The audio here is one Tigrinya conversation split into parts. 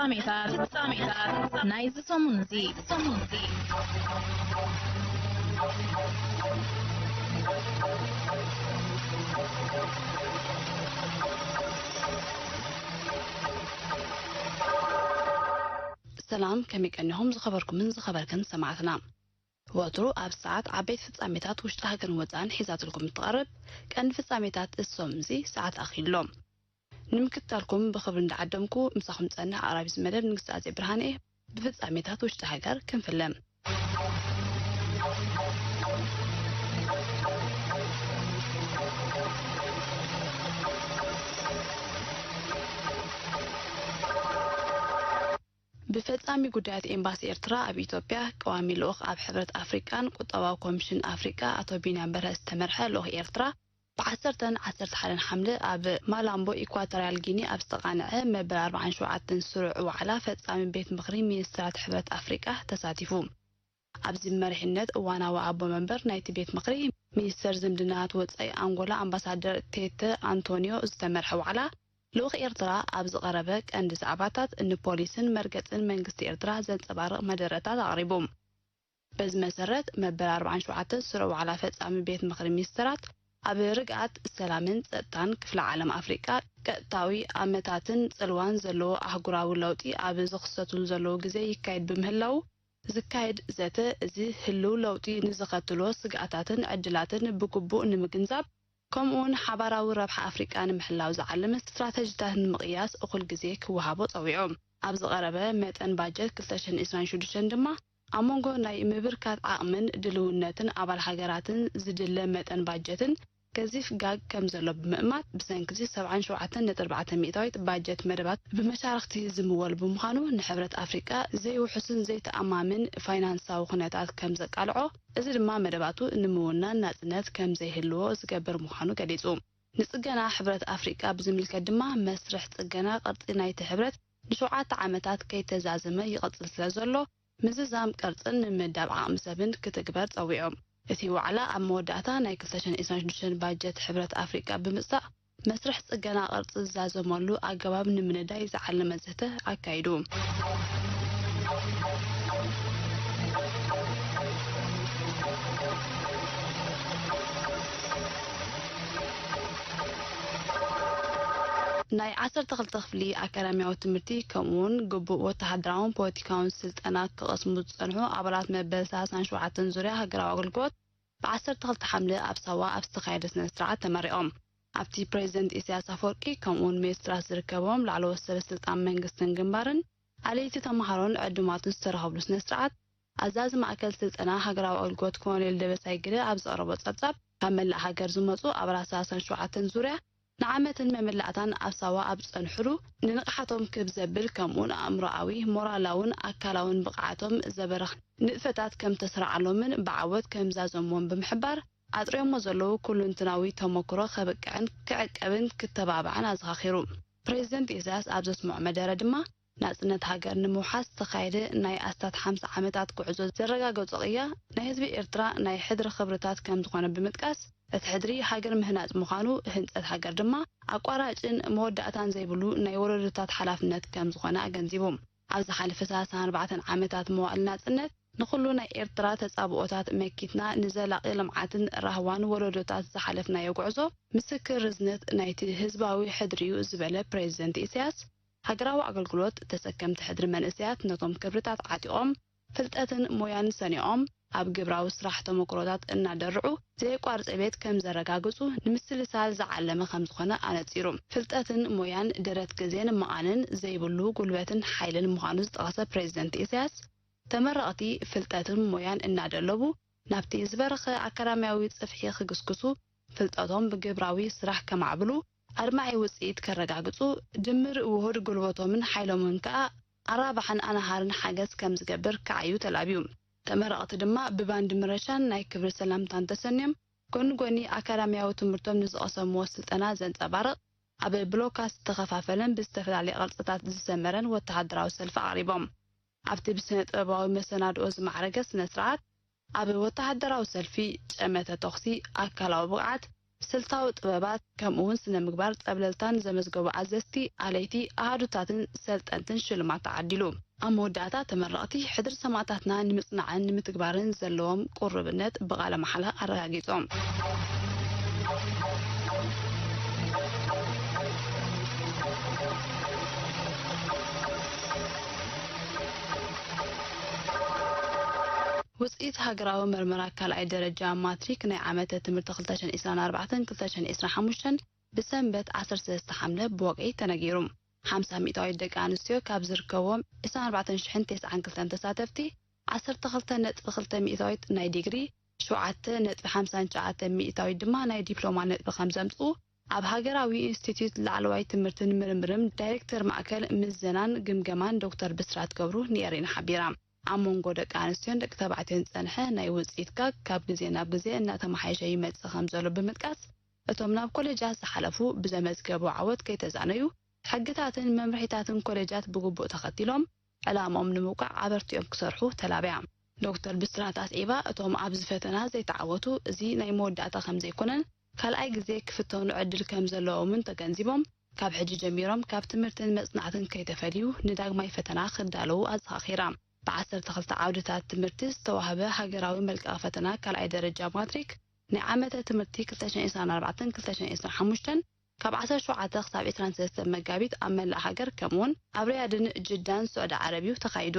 ፍጻሜታት፣ ፍጻሜታት ናይዚ ሰሙን እዚ፣ ሰሙን እዚ። ሰላም፣ ከመይ ቀኒኹም ዝኸበርኩምን ዝኸበርክን ሰማዕትና? ወትሩ ኣብ ሰዓት ዓበይቲ ፍጻሜታት ውሽጢ ሃገርን ወጻእን ሒዛትልኩም እትቐርብ ቀንዲ ፍጻሜታት እዚ ሰሙን እዚ ሰዓት ኣኺሉ ኣሎ። ንምክትታልኩም ብኽብሪ እንዳዓደምኩ ምሳኹም ጸንሕ ኣቕራቢት መደብ ንግስቲ ኣዜብ ብርሃነ እየ። ብፍጻሜታት ውሽጢ ሃገር ክንፍለ። ብፈጻሚ ጉዳያት ኤምባሲ ኤርትራ ኣብ ኢትዮጵያ፣ ቀዋሚ ልኡኽ ኣብ ሕብረት ኣፍሪቃን ቁጠባዊ ኮሚሽን ኣፍሪቃ ኣቶ ቢንያም በርሀ ዝተመርሐ ልኡኽ ኤርትራ፣ ብ ዓሰርተን ዓሰርተ ሓደን ሓምለ ኣብ ማላምቦ ኢኳቶርያል ጊኒ ኣብ ዝተቓንዐ መበል ኣርባዓን ሸውዓተን ስሩዕ ዋዕላ ፈጻሚ ቤት ምኽሪ ሚኒስትራት ሕብረት ኣፍሪቃ ተሳቲፉ። ኣብዚ መሪሕነት እዋናዊ ኣቦ መንበር ናይቲ ቤት ምኽሪ፣ ሚኒስተር ዝምድናታት ወጻኢ ኣንጎላ ኣምባሳደር ቴተ ኣንቶንዮ ዝተመርሐ ዋዕላ፣ ልኡኽ ኤርትራ ኣብ ዝቐረበ ቀንዲ ዛዕባታት ንፖሊስን መርገጽን መንግስቲ ኤርትራ ዘንጸባርቕ መደረታት ኣቕሪቡ። በዚ መሰረት፣ መበል ኣርባዓን ሸውዓተን ስሩዕ ዋዕላ ፈጻሚ ቤት ምኽሪ ሚኒስተራት፣ ኣብ ርግኣት፣ ሰላምን ጸጥታን ክፍለ ዓለም ኣፍሪቃ ቀጥታዊ ኣመታትን ጽልዋን ዘለዎ ኣህጉራዊ ለውጢ ኣብ ዝኽሰትሉ ዘለዉ ግዜ ይካየድ ብምህላዉ፣ ዝካየድ ዘተ እዚ ህልው ለውጢ ንዝኸትሎ ስግኣታትን ዕድላትን ብግቡእ ንምግንዛብ፣ ከምኡውን ሓባራዊ ረብሓ ኣፍሪቃ ንምሕላው ዝዓለመ ስትራተጂታት ንምቕያስ እኹል ግዜ ክወሃቦ ጸዊዑ። ኣብ ዝቐረበ መጠን ባጀት ክልተ ሽሕን ዕስራን ሽዱሽተን ድማ፣ ኣብ መንጎ ናይ ምብርካት ዓቕምን ድልውነትን ኣባል ሃገራትን ዝድለ መጠን ባጀትን ገዚፍ ጋግ ከም ዘሎ ብምእማት፣ ብሰንኪ እዚ ሰብዓን ሸውዓተን ነጥቢ ኣርባዕተ ሚእታዊት ባጀት መደባት ብመሻርኽቲ ዝምወል ብምዃኑ፣ ንሕብረት ኣፍሪቃ ዘይውሑስን ዘይተኣማምን ፋይናንሳዊ ኩነታት ከም ዘቃልዖ፣ እዚ ድማ መደባቱ ንምውናን ናጽነት ከም ዘይህልዎ ዝገብር ምዃኑ ገሊጹ። ንጽገና ሕብረት ኣፍሪቃ ብዝምልከት ድማ፣ መስርሕ ጽገና ቅርጺ ናይቲ ሕብረት ንሸውዓተ ዓመታት ከይተዛዘመ ይቕጽል ስለ ዘሎ፣ ምዝዛም ቅርጽን ምምዳብ ዓቕሚ ሰብን ክትግበር ጸዊዖም። እቲ ዋዕላ ኣብ መወዳእታ ናይ ክልተ ሽሕን ዕስራን ሽዱሽተን ባጀት ሕብረት ኣፍሪቃ ብምጽዳቕ፣ መስርሕ ጽገና ቅርጺ ዝዛዘመሉ ኣገባብ ንምንዳይ ዝዓለመ ዘተ ኣካይዱ። ናይ ዓሰርተ ክልተ ክፍሊ ኣካዳሚያዊ ትምህርቲ፣ ከምኡውን ግቡእ ወተሃደራውን ፖለቲካውን ስልጠና ክቐስሙ ዝጸንሑ ኣባላት መበል ሰላሳን ሸውዓተን ዙርያ ሃገራዊ ኣገልግሎት፣ ብ ዓሰርተ ክልተ ሓምለ ኣብ ሳዋ ኣብ ዝተኻየደ ስነ ስርዓት ተመሪቖም። ኣብቲ ፕሬዚደንት ኢሳያስ ኣፈወርቂ፣ ከምኡውን ሚኒስትራት ዝርከቦም ላዕለዎት ሰበ ስልጣን መንግስትን ግንባርን ኣለይቲ ተምሃሮን ዕዱማትን ዝተረኸብሉ ስነ ስርዓት፣ ኣዛዚ ማእከል ስልጠና ሃገራዊ ኣገልግሎት ኮሎኔል ደበሳይ ግደ ኣብ ዘቕረቦ ጸብጻብ፣ ካብ መላእ ሃገር ዝመጹ ኣባላት ሰላሳን ሸውዓተን ዙርያ ንዓመትን መመላእታን ኣብ ሳዋ ኣብ ዝጸንሕሉ፣ ንንቕሓቶም ክብ ዘብል፣ ከምኡውን ኣእምሮኣዊ፣ ሞራላውን ኣካላውን ብቕዓቶም ዘበርኽ ንጥፈታት ከም ተስርዓሎምን ብዓወት ከም ዛዘምዎን ብምሕባር፣ ኣጥርዮሞ ዘለዉ ኩሉንትናዊ ተመክሮ ከብቅዕን ክዕቀብን ክተባባዕን ኣዘኻኺሩ። ፕሬዚደንት ኢሳያስ ኣብ ዘስምዖ መደረ ድማ፣ ናጽነት ሃገር ንምውሓስ ዝተኻየደ ናይ ኣስታት ሓምሳ ዓመታት ጉዕዞ ዘረጋገጾ ቅያ፣ ናይ ህዝቢ ኤርትራ ናይ ሕድሪ ክብርታት ከም ዝኾነ ብምጥቃስ፣ እቲ ሕድሪ ሃገር ምህናጽ ምዃኑ፣ ህንጸት ሃገር ድማ ኣቋራጭን መወዳእታን ዘይብሉ ናይ ወለዶታት ሓላፍነት ከም ዝኾነ ኣገንዚቡ። ኣብ ዝሓለፈ ሰላሳን ኣርባዕተን ዓመታት መዋእል ናጽነት፣ ንኹሉ ናይ ኤርትራ ተጻብኦታት መኪትና፣ ንዘላቒ ልምዓትን ራህዋን ወለዶታት ዝሓለፍናዮ ጉዕዞ ምስክር ርዝነት ናይቲ ህዝባዊ ሕድሪ እዩ ዝበለ ፕሬዚደንት ኢሳያስ፣ ሃገራዊ ኣገልግሎት፣ ተሰከምቲ ሕድሪ መንእሰያት ነቶም ክብርታት ዓጢቖም፣ ፍልጠትን ሞያን ሰኒቖም፣ ኣብ ግብራዊ ስራሕ ተመክሮታት እናደርዑ፣ ዘየቋርጽ ዕቤት ከም ዘረጋግጹ ንምስልሳል ዝዓለመ ከም ዝኾነ ኣነጺሩ። ፍልጠትን ሞያን ደረት ግዜን መቓንን ዘይብሉ ጉልበትን ሓይልን ምዃኑ ዝጠቐሰ ፕሬዚደንት ኢሳያስ፣ ተመረቕቲ ፍልጠትን ሞያን እናደለቡ ናብቲ ዝበረኸ ኣካዳሚያዊ ጽፍሒ ክግስግሱ፣ ፍልጠቶም ብግብራዊ ስራሕ ከማዕብሉ፣ ኣድማዒ ውጽኢት ከረጋግጹ፣ ድምር ውሁድ ጉልበቶምን ሓይሎምን ከኣ ኣራባሕን ኣናሃርን ሓገዝ ከም ዝገብር ከዓዩ ተላብዩ። ተመረቕቲ ድማ ብባንድ ምረሻን ናይ ክብሪ ሰላምታን ተሰንዮም፣ ጎኒ ጎኒ ኣካዳሚያዊ ትምህርቶም ንዝቐሰምዎ ስልጠና ዘንጸባርቕ፣ ኣብ ብሎካት ዝተኸፋፈለን ብዝተፈላለየ ቅርጽታት ዝሰመረን ወተሃደራዊ ሰልፊ ኣቕሪቦም። ኣብቲ ብስነ ጥበባዊ መሰናድኦ ዝማዕረገ ስነ ስርዓት፣ ኣብ ወተሃደራዊ ሰልፊ፣ ጨመተ ተኹሲ፣ ኣካላዊ ብቕዓት፣ ስልታዊ ጥበባት፣ ከምኡ እውን ስነ ምግባር ጸብለልታን ዘመዝገቡ ኣዘዝቲ፣ ኣለይቲ፣ ኣሃዱታትን ሰልጠንትን ሽልማት ተዓዲሉ። ኣብ መወዳእታ ተመረቕቲ፣ ሕድሪ ሰማእታትና ንምጽናዕን ንምትግባርን ዘለዎም ቁርብነት ብቓለ መሓላ ኣረጋጊጾም። ውጽኢት ሃገራዊ መርመራ ካልኣይ ደረጃ ማትሪክ ናይ ዓመተ ትምህርቲ ክልተ ሽሕን ዕስራን ኣርባዕተን ክልተ ሽሕን ዕስራን ሓሙሽተን ብሰንበት ዓሰርተ ሰለስተ ሓምለ ብወግዒ ተነጊሩ። ሓምሳ ሚእታዊት ደቂ ኣንስትዮ ካብ ዝርከብዎም ዕስራን ኣርባዕተን ሽሕን ተስዓን ክልተን ተሳተፍቲ፣ ዓሰርተ ክልተ ነጥቢ ክልተ ሚእታዊት ናይ ዲግሪ፣ ሸውዓተ ነጥቢ ሓምሳን ትሽዓተን ሚእታዊት ድማ ናይ ዲፕሎማ ነጥቢ ከም ዘምጽኡ፣ ኣብ ሃገራዊ ኢንስቲትዩት ላዕለዋይ ትምህርትን ምርምርን ዳይሬክተር ማእከል ምዘናን ግምገማን ዶክተር ብስራት ገብሩ ንኤሬና ሓቢራ። ኣብ መንጎ ደቂ ኣንስትዮን ደቂ ተባዕትዮን ዝጸንሐ ናይ ውጽኢት ጋግ ካብ ግዜ ናብ ግዜ እናተመሓየሸ ይመጽእ ከም ዘሎ ብምጥቃስ፣ እቶም ናብ ኮሌጃት ዝሓለፉ ብዘመዝገቡ ዓወት ከይተዛነዩ፣ ሕግታትን መምርሒታትን ኮሌጃት ብግቡእ ተኸቲሎም ዕላማኦም ንምውቃዕ ኣበርቲዖም ክሰርሑ ተላብያ። ዶክተር ብስራት ኣስዒባ፣ እቶም ኣብዚ ፈተና ዘይተዓወቱ፣ እዚ ናይ መወዳእታ ከም ዘይኮነን ካልኣይ ግዜ ክፍተኑ ዕድል ከም ዘለዎምን ተገንዚቦም፣ ካብ ሕጂ ጀሚሮም ካብ ትምህርትን መጽናዕትን ከይተፈልዩ ንዳግማይ ፈተና ክዳለዉ ኣዘኻኺራ። ብዓሰርተ ክልተ ዓውድታት ትምህርቲ ዝተዋህበ ሃገራዊ መልቀቒ ፈተና ካልኣይ ደረጃ ማትሪክ ናይ ዓመተ ትምህርቲ ክልተ ሽሕን ዕስራን ኣርባዕተን ክልተ ሽሕን ዕስራን ሓሙሽተን ካብ ዓሰርተ ሸውዓተ ክሳብ ዕስራን ሰለስተን መጋቢት ኣብ መላእ ሃገር፣ ከምኡውን ኣብ ሪያድን ጅዳን ስዑዲ ዓረብ እዩ ተኻይዱ።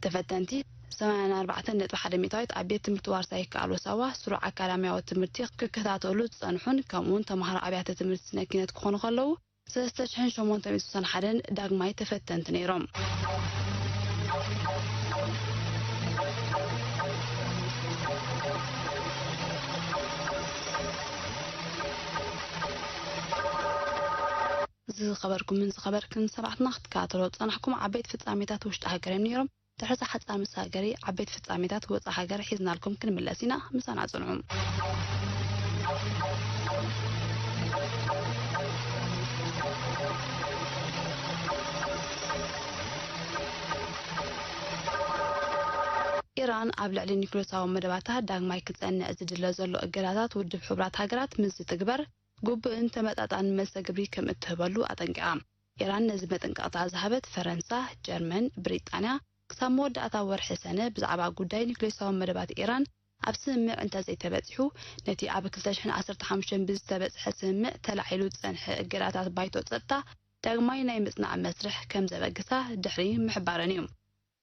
ተፈተንቲ ሰማንያን ኣርባዕተን ነጥቢ ሓደ ሚእታዊት ኣብ ቤት ትምህርቲ ዋርሳይ ይከኣሎ ሳዋ ስሩዕ ኣካዳሚያዊ ትምህርቲ ክከታተሉ ዝጸንሑን፣ ከምኡውን ተምሃሮ ኣብያተ ትምህርቲ ስነ ኪነት ክኾኑ ከለዉ፣ ሰለስተ ሽሕን ሸሞንተ ሚእትን ስሳን ሓደን ዳግማይ ተፈተንቲ ነይሮም። ዝኸበርኩምን ዝኸበርክን ሰማዕትና፣ ክትከታተሎ ዝጸናሕኩም ዓበይቲ ፍጻሜታት ውሽጢ ሃገር እዮም ነይሮም። ድሕሪ እዛ ሓጻር መሰጋገሪ፣ ዓበይቲ ፍጻሜታት ወጻኢ ሃገር ሒዝናልኩም ክንምለስ ኢና። ምሳና ጽንሑ። ኢራን ኣብ ልዕሊ ኒኩሌሳዊ መደባታ ዳግማይ ክጸንዕ ዝድለ ዘሎ እገዳታት ውድብ ሕቡራት ሃገራት ምስ ዝትግበር፣ ግቡእን ተመጣጣንን መልሰ ግብሪ ከም እትህበሉ ኣጠንቂቓ። ኢራን ነዚ መጠንቀቕታ ዝሃበት ፈረንሳ፣ ጀርመን፣ ብሪጣንያ ክሳብ መወዳእታ ወርሒ ሰነ ብዛዕባ ጉዳይ ኒኩሌሳዊ መደባት ኢራን ኣብ ስምምዕ እንተዘይተበጺሑ፣ ነቲ ኣብ ክልተ ሽሕን ዓሰርተ ሓሙሽተን ብዝተበጽሐ ስምምዕ ተላዒሉ ዝጸንሐ እገዳታት ባይቶ ጸጥታ ዳግማይ ናይ ምጽናዕ መስርሕ ከም ዘበግሳ ድሕሪ ምሕባረን እዩ።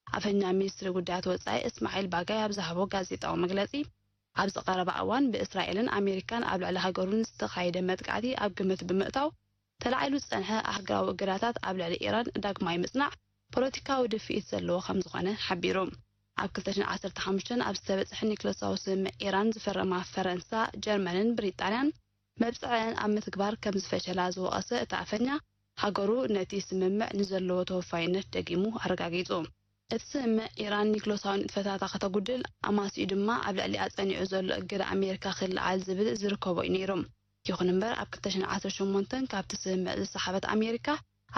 ኣፈኛ ሚኒስትሪ ጉዳያት ወጻኢ እስማዒል ባጋይ ኣብ ዝሃቦ ጋዜጣዊ መግለጺ፣ ኣብዚ ቀረባ እዋን ብእስራኤልን ኣሜሪካን ኣብ ልዕሊ ሃገሩ ንዝተኻየደ መጥቃዕቲ ኣብ ግምት ብምእታው፣ ተላዒሉ ዝጸንሐ ኣህጉራዊ እገዳታት ኣብ ልዕሊ ኢራን ዳግማይ ምጽናዕ ፖለቲካዊ ድፍኢት ዘለዎ ከም ዝኾነ ሓቢሩ። ኣብ ክልተ ሽሕን ዓሰርተ ሓሙሽተን ኣብ ዝተበጽሐ ኒክለሳዊ ስምምዕ ኢራን ዝፈረማ ፈረንሳ፣ ጀርመንን ብሪጣንያን መብጽዐን ኣብ ምትግባር ከም ዝፈሸላ ዝወቐሰ እቲ ኣፈኛ፣ ሃገሩ ነቲ ስምምዕ ንዘለዎ ተወፋይነት ደጊሙ ኣረጋጊጹ። እቲ ስምምዕ፣ ኢራን ኒክለሳዊ ንጥፈታታ ከተጉድል፣ ኣማሲኡ ድማ ኣብ ልዕሊኣ ጸኒዑ ዘሎ እገዳ ኣሜሪካ ክለዓል ዝብል ዝርከቦ እዩ ነይሩ። ይኹን እምበር፣ ኣብ ክልተ ሽሕን ዓሰርተ ሸሞንተን ካብቲ ስምምዕ ዝሰሓበት ኣሜሪካ፣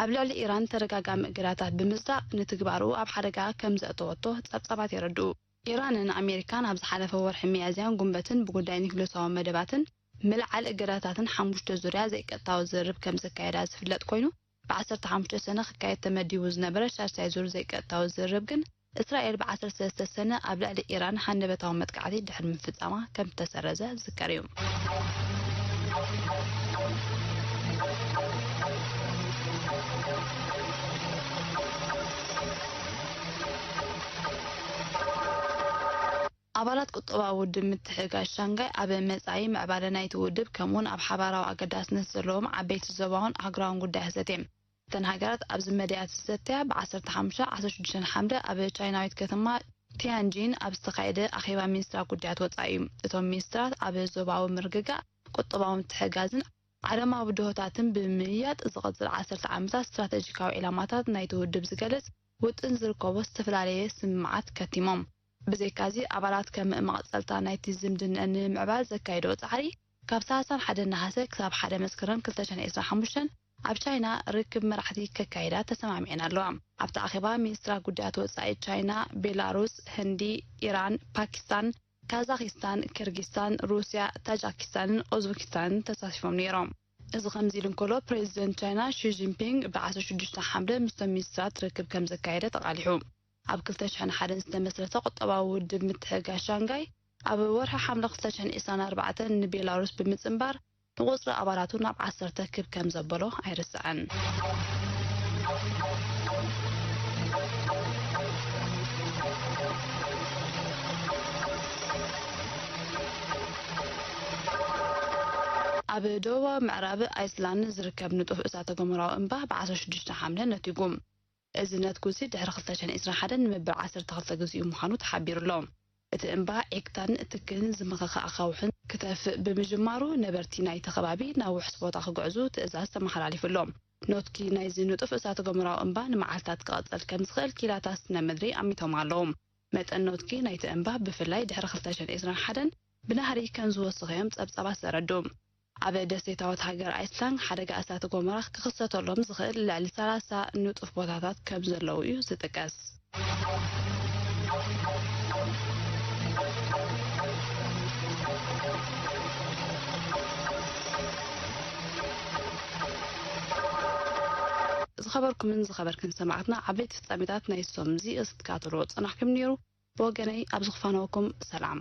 ኣብ ልዕሊ ኢራን ተደጋጋሚ እገዳታት ብምስዳቕ፣ ንትግባርኡ ኣብ ሓደጋ ከም ዘእተወቶ ጸብጻባት የረድኡ። ኢራንን ኣሜሪካን ኣብ ዝሓለፈ ወርሒ ሚያዝያን ጉንበትን ብጉዳይ ኒክሌሳዊ መደባትን ምልዓል እገዳታትን ሓሙሽተ ዙርያ ዘይቀጥታዊ ዝርርብ ከም ዘካየዳ ዝፍለጥ ኮይኑ፣ ብ ዓሰርተ ሓሙሽተ ሰነ ክካየድ ተመዲቡ ዝነበረ ሻድሻይ ዙር ዘይቀጥታዊ ዝርርብ ግን፣ እስራኤል ብ ዓሰርተ ሰለስተ ሰነ ኣብ ልዕሊ ኢራን ሃንደበታዊ መጥቃዕቲ ድሕሪ ምፍጻማ ከም እተሰረዘ ዝዝከር እዩ። ኣባላት ቁጠባዊ ውድብ ምትሕግጋዝ ሻንጋይ፣ ኣብ መጻኢ ምዕባለ ናይቲ ውድብ፣ ከምኡውን ኣብ ሓባራዊ ኣገዳስነት ዘለዎም ዓበይቲ ዞባውን ኣህጉራውን ጉዳያት ዘትየም። እተን ሃገራት ኣብዚ መደያት ዝዘተያ፣ ብ ዓሰርተ ሓሙሽተ ዓሰርተ ሽዱሽተ ሓምለ ኣብ ቻይናዊት ከተማ ቲያንጂን ኣብ ዝተኻየደ ኣኼባ ሚኒስትራት ጉዳያት ወጻኢ እዩ። እቶም ሚኒስትራት ኣብ ዞባዊ ምርግጋእ፣ ቁጠባዊ ምትሕግጋዝን ዓለማዊ ብድሆታትን ብምምይያጥ፣ ዝቕጽል ዓሰርተ ዓመታት ስትራተጂካዊ ዒላማታት ናይቲ ውድብ ዝገልጽ ውጥን ዝርከቦ ዝተፈላለየ ስምምዓት ከቲሞም። ብዘይካዚ፣ ኣባላት ከም መቐጸልታ ናይቲ ዝምድንአን ንምዕባል ዘካየድኦ ጻዕሪ፣ ካብ ሰላሳን ሓደን ነሓሰ ክሳብ ሓደ መስከረም ክልተ ሽሕን ዕስራን ሓሙሽተን ኣብ ቻይና ርክብ መራሕቲ ከካይዳ ተሰማሚዐን ኣለዋ። ኣብቲ ኣኼባ፣ ሚኒስትራት ጉዳያት ወጻኢ ቻይና፣ ቤላሩስ፣ ህንዲ፣ ኢራን፣ ፓኪስታን፣ ካዛኪስታን፣ ኪርጊስታን፣ ሩስያ፣ ታጃኪስታንን ኦዝበኪስታንን ተሳቲፎም ነይሮም። እዚ ከምዚ ኢሉ እንከሎ፣ ፕሬዚደንት ቻይና ሺ ጂንፒንግ ብ ዓሰርተ ሽዱሽተ ሓምለ ምስቶም ሚኒስትራት ርክብ ከም ዘካየደ ተቓሊሑ። ኣብ ክልተ ሽሕን ሓደን ዝተመስረተ ቁጠባዊ ውድብ ምትሕግጋዝ ሻንጋይ፣ ኣብ ወርሒ ሓምለ ክልተ ሽሕን ዕስራን ኣርባዕተን ንቤላሩስ ብምጽንባር፣ ንቁጽሪ ኣባላቱ ናብ ዓሰርተ ክብ ከም ዘበሎ ኣይርስዕን። ኣብ ደቡባዊ ምዕራብ ኣይስላንድ ዝርከብ ንጡፍ እሳተ ገሞራዊ እምባ ብ ዓሰርተ ሽዱሽተ ሓምለ ነቲጉ። እዚ ነትጉ እዚ ድሕሪ ክልተ ሽሕን ዕስራን ሓደን ንመበል ዓሰርተ ክልተ ግዜኡ ምዃኑ ተሓቢሩ ኣሎ። እቲ እምባ ዒግታን ትክን ዝመኸኸ ኣኻውሕን ክተፍእ ብምጅማሩ፣ ነበርቲ ናይቲ ከባቢ ናብ ውሑስ ቦታ ክጉዕዙ ትእዛዝ ተመሓላሊፉ ኣሎ። ኖትኪ ናይዚ ንጡፍ እሳተ ገሞራዊ እምባ ንመዓልታት ክቐጸል ከም ዝኽእል ኪላታት ስነ ምድሪ ኣሚቶም ኣለዉ። መጠን ኖትኪ ናይቲ እምባ፣ ብፍላይ ድሕሪ ክልተ ሽሕን ዕስራን ሓደን ብናህሪ ከም ዝወሰኸ እዮም ጸብጻባት ዘረድኡ። ኣብ ደሴታዊት ሃገር ኣይስላንድ፣ ሓደጋ እሳተ ጎመራ ክኽሰተሎም ዝኽእል ልዕሊ ሰላሳ ንጡፍ ቦታታት ከም ዘለዉ እዩ ዝጥቀስ። ዝኸበርኩምን ዝኸበርክን ሰማዕትና፣ ዓበይቲ ፍጻሜታት ናይ ሶም እዚ ክትከታተልዎ ዝጸናሕኩም ነይሩ። ብወገነይ፣ ኣብ ዝኽፋነወኩም ሰላም።